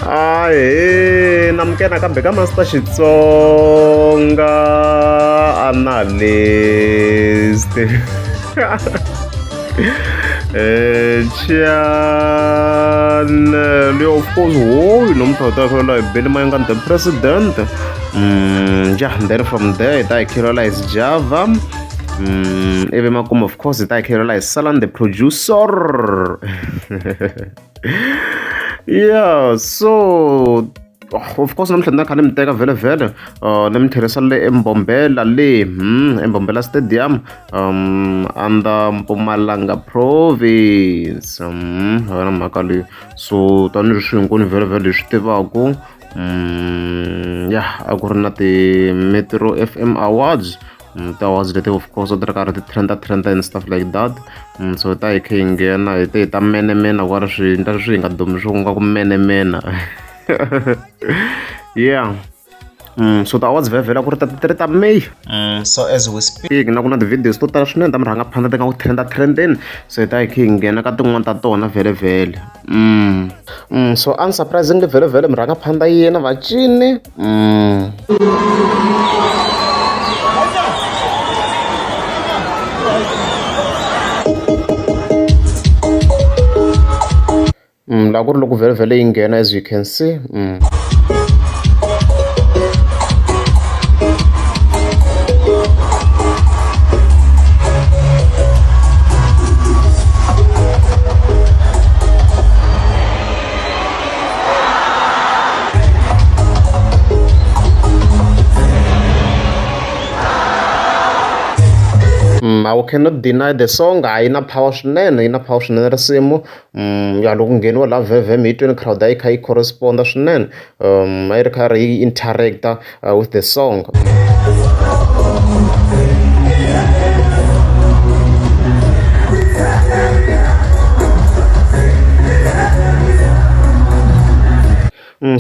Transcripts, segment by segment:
Ahee namukela nakambe ka Master Xitsonga Analyst channel of course hoyu namuntlha hi ta hi hi Benny Mayengani the president yeah then from there hi ta hi khelwela hi Sjava ivi makumu of course hi ta hi khelwela hi Salan the producer yeah so of course namuntlha ni kha ni mi teka vhele vhele ni mi tlherisa le embombela le embombela stadium under Mpumalanga province hi yona mhaka leyi so tanihileswi hinkwenu vhele vhele hi swi tivaku ya a ku ri na ti-Metro F_M Awards ti-awards leti of course a ti ri karhi ti trend-a trend and stuff like that so ta hi kha hi nghena hi te hi ta menemena ku ri swi endla leswi hi nga dumi swo nga ku menemena yeah so ti-awards vhele a ku ri ta ti ri ta May So as we speak, na ku na ti-videos to tala swinene ta murhangaphandle ti nga ku trend-a trend-eni so hi ta hi kha hi nghena ka tin'wani ta tona vhele vhele so unsurprisingly vhele vhele murhangaphandle yena vacini laha ku ri loko vhele vhele yi nghena as you can see I cannot deny the song a yi na power swinene yi na power swinene risimu ya loko ngheniwa laha vhevheme hi twini crowd a yi kha yi correspond-a swinene a yi ri karhi yi interact-a with the song.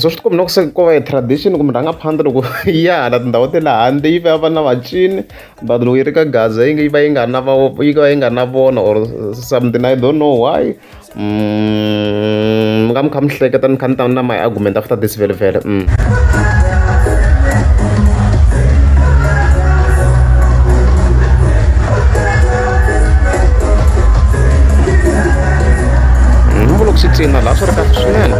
So swi tikomba na ku se ko va tradition kumbe rhangaphandle loko yi ya hala tindhawu ta le handle yi va va na vacini but loko yi ri ka Gaza yi yi va yi nga na yi va yi nga na vona or something I don't know why mi nga mi kha mi hleketa ni kha ni ta na my argument after this vhele vhele . Loko xi cina laha swi ri kahle swinene.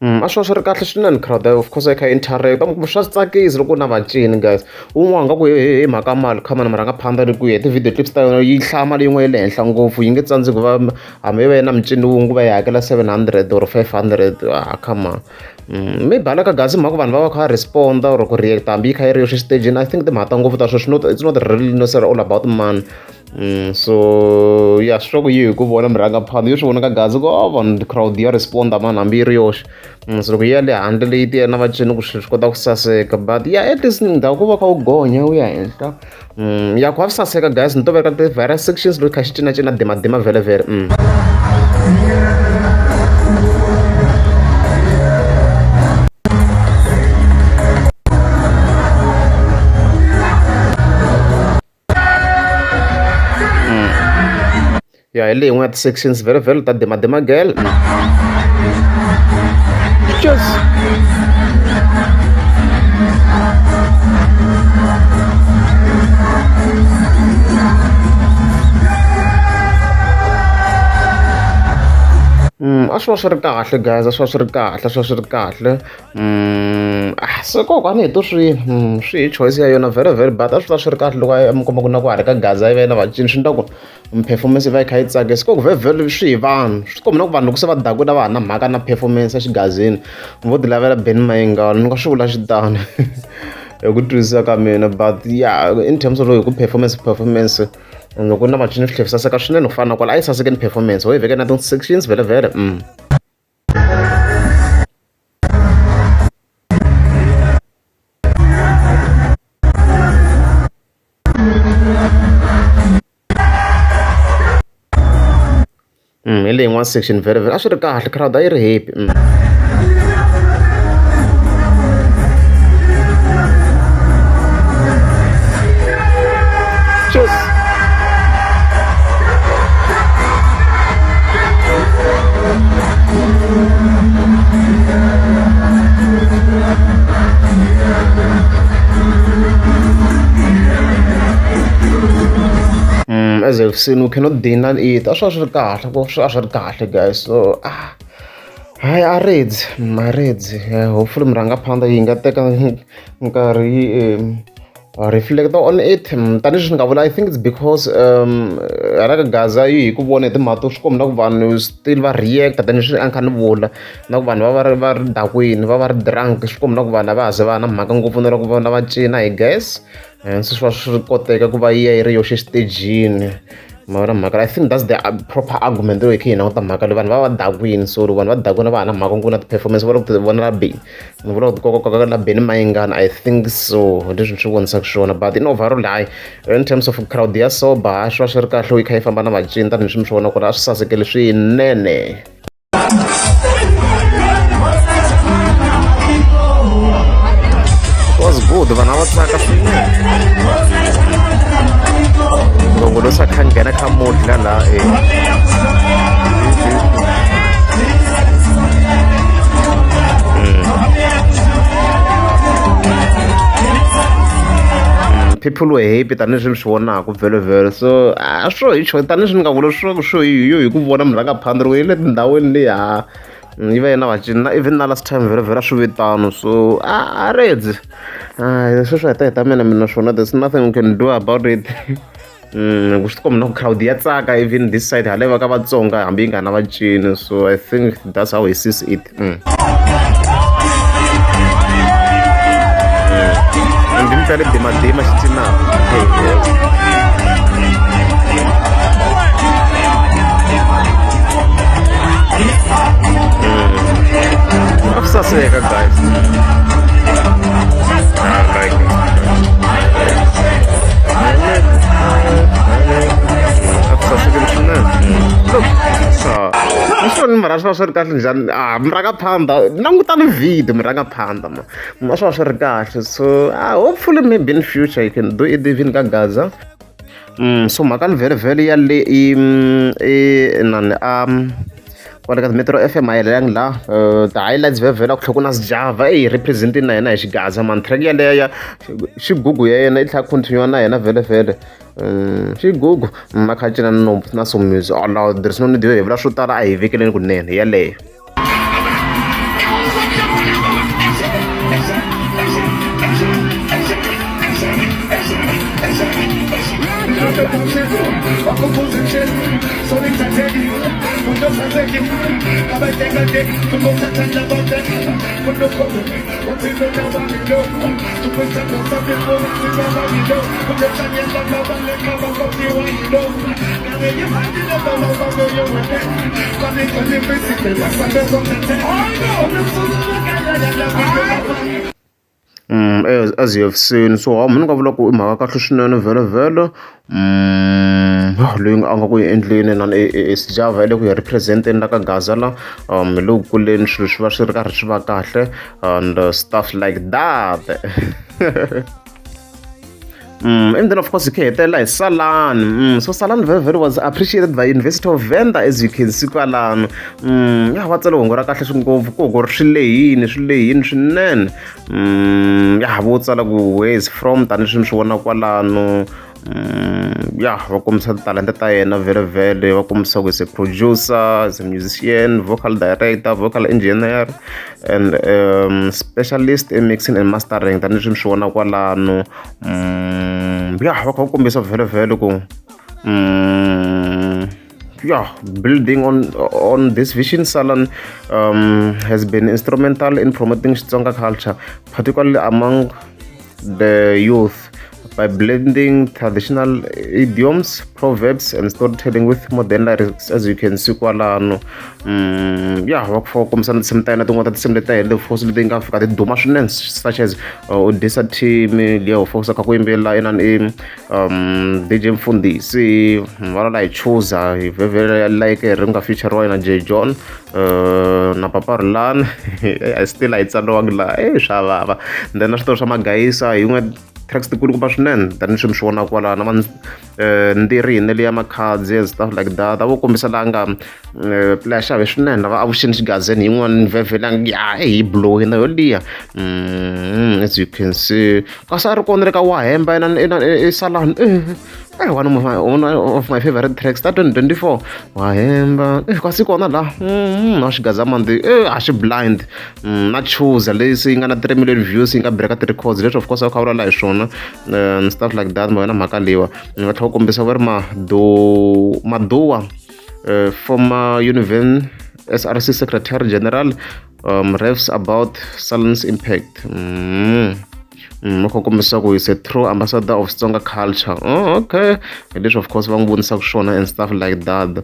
A swi va swi ri kahle swinene crowd of course yi kha yi interact kumbe swa tsakisa loko na vacini guys wun'wana nga ku hi mhaka mali khamani murhangaphandle ri kwihi ti-video clips ta yona yi hlaya mali yin'we ya le henhla ngopfu yi nge tsandzeki ku va hambi yi va yi na mincino wun'we ku va yi hakela 700 or 500 ah come on maybe hala ka Gaza mhaka vanhu va va kha va respond or ku react hambi yi kha yi ri yoxe xitejini I think timhaka ta ngopfu ta sweswo not it's not really necessarily all about money so ya swi ku yi hi ku vona murhangaphandle yo swi vona ka Gaza ku oh vanhu crowd ya respond-a mani hambi yi ri yoxe so loko yi ya le handle leyi ti ya na vacini ku swi kota ku saseka but ya at least ndhawu ku va kha wu gonya wu ya henhla ya ku va swi saseka guys ni to veka ti-various sections loko kha xi cinacina dimadima vhele vhele . Ya hi leyi yin'wana ya ti-sections vhele vhele ta dimadima girl Cheers. A swi va swi ri kahle guys a swi va swi ri kahle a swi va swi ri kahle se kokwani hi to swi swi hi choice ya yona vhele vhele but a swi ta swi ri kahle loko a mi komba ku na ku ha ri ka Gaza yi va yi na vacini swi endla ku performance yi va yi kha yi tsakisa ku vhele vhele swi hi vanhu swi komba na ku vanhu loko se va dakwile a va ha na mhaka na performance exigazini vo ti lavela Benny Mayengani ni nga swi vula xitano hi ku twisisa ka mina but yeah in terms of hi ku performance performance loko na vacini swi tlhela swi saseka swinene ku fana na kwala a yi saseke ni performance ho yi veke na ti-sections vhele vhele . Hi leyi yin'wana section vhele vhele a swi ri kahle crowd a yi ri happy . As you've seen, we cannot deny it. A swi va swi ri kahle, ku swi a swi ri kahle, guys. So hayi, a redzi maredzi. Hopefully murhangaphandha yi nga teka nkarhi yi reflect on it. Tanihileswi ni nga vula, I think it's because hala ka Gaza yi hi ku vona hi timhaka to swi komba na ku vanhu still va react, tanihileswi a ni kha ni vula na ku vanhu va va ri dakwini, va va ri drunk. Swi komba na ku vanhu a va ha ze va na mhaka ngopfu na loko vona va cina, I guess. Se swi va swi koteka ku va yi ya yi ri yoxe exitejini, ma vona mhaka. I think that's the proper argument leyi kha hi languta mhaka leyi. Vanhu va va dakwini, so loko vanhu va dakwini va ha na mhaka ngopfu na ti-performance, va lava ku ti vonela Benny, ni vula ku tikokaka la Benny Mayengani. I think so, leswi ni swi vonisaka swona. But in overall, hayi, in terms of crowd ya sober, swi va swi ri kahle, yi kha yi famba na vacini, tanihileswi mi swi vona ku ri a swi sasekile swinene. It was good, vanhu a va tsaka swinene. Loko lo sa kha nghena kha mode la la people were happy, tanihileswi mi swi vonaka vhele vhele. So a swo hi cho, tanihileswi ni nga vula swo hi yo hi ku vona murhangaphandle loko yi le tindhawini leyi ha yi va yi na vacini na even na last time vhele vhele a swi ve tano. So a redzi sweswo heta heta mina mina swona, there's nothing we can do about it. Ku swi tikomba na ku crowd ya tsaka even this side hala va ka Vatsonga, hambi yi nga na vacini. So I think that's how he sees it. Ndzi mi tale dimadima xi cinaka. A swi saseka, guys. I like it. A swi sasekile swinene. Look, so naswona mara swi va swi ri kahle njhani? A murhangaphandha, langutani video, murhangaphandha ma a swi va swi ri kahle. So hopefully maybe in future you can do it even ka Gaza. So mhaka ni vhele vhele ya le i nani kwale ka Metro FM a yi helelangi laha. Ti-highlights vhele vhele a ku tlhela ku na Sjava eyi representing na yena hi Xigaza man. Track yaleyo ya xigugu ya yena yi tlhela continue na yena vhele vhele. Xigugu ma kha cina na Somizi. Oh, there is no need yo hi vula swo tala, a hi vekeleni kunene yaleyo. As you have seen, so ha ni nga vula ku i mhaka kahle swinene vhele vhele loyi a nga ku yi endleni na Sjava yi le ku hi represent-eni la ka Gaza la. Hi le ku kuleni, swilo swi va swi ri karhi swi va kahle and stuff like that. And then of course hi hetelela hi Salani. So Salani very very was appreciated by University of Venda, as you can see kwalano. Ya va tsale hungu ra kahle swi ngopfu ku ku ri swi lehini, swi lehini swinene. Ya vo tsala ku where is from, tanihileswi mi swi vona kwalano. Ya va kombisa titalenta ta yena vhele vhele, va kombisa ku is a producer, is a musician, vocal director, vocal engineer and specialist in mixing and mastering, tanihileswi mi swi vona kwalano. Ya va kha va kombisa vhele vhele ku yeah, building on this vision, Salan has been instrumental in promoting Xitsonga culture, particularly among the youth, by blending traditional idioms, proverbs and storytelling with modern lyrics, as you can see kwalano. Ya va ku kombisa na tinsimu ta yena tin'wana ta tinsimu leti ta yena, of course, leti nga fika ti duma swinene, such as Odisa Team liya of course kha ku yimbelela inani i DJ Mfundhisi va la hi chuza hi vhevhele like ri nga feature wa yena J John na Papa Rhulani. Still a yi tsariwangi laha, e swa vava. Then na switori swa Magayisa hi yin'we. Tracks tikulukumba swinene tanihi mi swi vonaka kwalano na ndirhini leya makhadzi and stuff like that. A vo kombisa laha nga player xave swinene lava avuxeni xigazeni yin'wana vhevhela ya hi blow na yo liya. As you can see, kasi a ri kona le ka wa hemba yena i Salani. One of my favorite tracks ta 2024, wa hemba kasi kona la na xigazamandi a xi blind na chuza leyi se yi nga na 3 million views, yi nga breaka ti-records leswi of course a kha vulavula hi swona and stuff like that. Ma yona mhaka leyiwa nga tlhela ku kombisa va ri Maduwa, former Univen SRC Secretary General, raves about Salan's impact. Va kha kombisa ku is a true ambassador of Tsonga culture. Oh, okay. Hi leswi of course va n'wi vonisaka swona and stuff like that.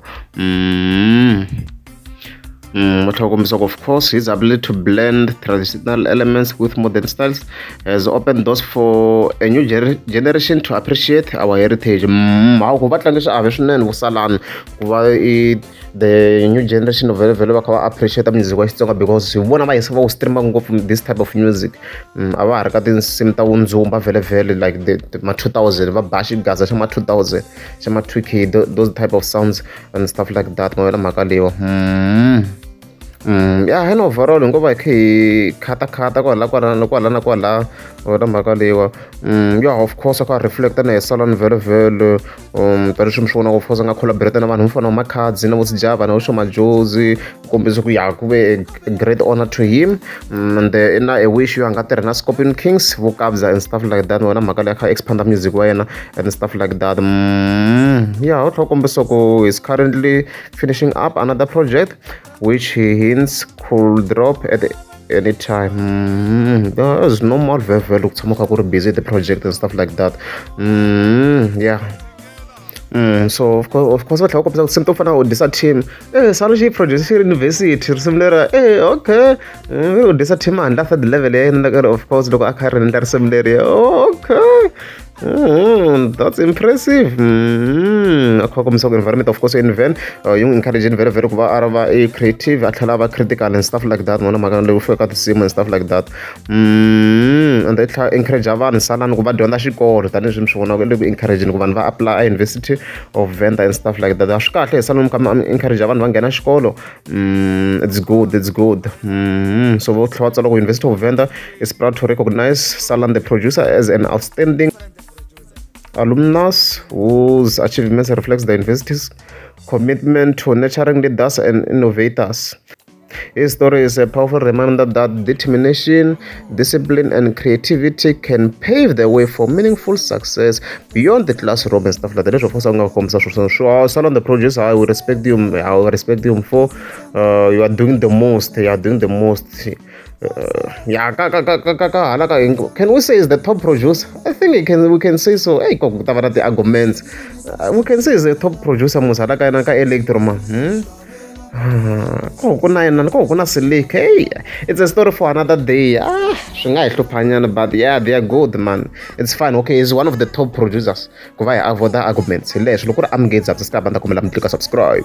Va tlhela kombisa ku of course his ability to blend traditional elements with modern styles has opened doors for a new generation to appreciate our heritage. Hawu, ku va tlange xiave swinene vusalani ku va i the new generation vhele vhele va kha va appreciate music wa Xitsonga because hi vona va hisa va wu streama ngopfu this type of music. A va ha ri ka tinsimu ta vundzumba vhele vhele like the ma 2000 va ba xigaza xa ma 2000 xa ma 2K, those type of sounds and stuff like that. Ma vona mhaka leyiwa. Ya hena overall ngo va hi kha hi khatakhata kwala kwala na kwala na kwala wena mhaka leyiwa. Ya, of course a kha reflect na hi Salani vhele vhele tanihi mi swi vona of course a nga collaborate na vanhu vo fana na Makhadzi na vo Sjava na vo Sho Madjozi ku kombisa ku ya ku ve a great honor to him. And na a wish yo a nga tirha na Scorpion Kings vo Kabza and stuff like that. Wena mhaka leyi a kha expanda music wa yena and stuff like that. Ya, u tlhela kombisa ku is currently finishing up another project which he hints could drop at any time. There's no more vhele ku tshama kha ku ri busy the project and stuff like that. Yeah. So of course va tlhela va kombisa tinsimu to fana na Odisa Team salo xi produce xi ri university risimu lera okay Odisa Team a handla third level ya yena of course loko a kha ri endla risimu leri. Okay. That's impressive. A kha kombisa ku environment of course invent yi n'wi encourage very very ku va a va a creative a tlhela a va critical and stuff like that. Mona mhaka leyi fika ka tinsimu and stuff like that. And i tlhela encourage vanhu Salani ku va dyondza xikolo tanihileswi mi swi vonaka le ku encouraging ku vanhu va apply a University of Venda and stuff like that. A swi kahle hi Salani mi kha mi encourage vanhu va nghena xikolo. It's good, it's good. So vo tlhela va tsala ku University of Venda is proud to recognize Salan the producer as an outstanding alumnus whose achievements reflects the university's commitment to nurturing leaders and innovators. His story is a powerful reminder that determination, discipline, and creativity can pave the way for meaningful success beyond the classroom and stuff like that. Of course, I'm going to Salon the producer, I will respect you. I will respect you for you are doing the most. You are doing the most. Yeah, ka ka ka ka ka hala ka can we say is the top producer? I think we can say so. Hey, ko ta va na ti-arguments. We can say is the top producer musa hala ka yena ka electro man. Ko ku na yena ko ku na Slick. Hey, it's a story for another day. Ah, swi nga hi hluphanyana, but yeah, they are good, man. It's fine. Okay, he's one of the top producers. Ku va hi avoid arguments hi leswi loko ku ri amgate subscribe a ni ta kombela mi tlika subscribe.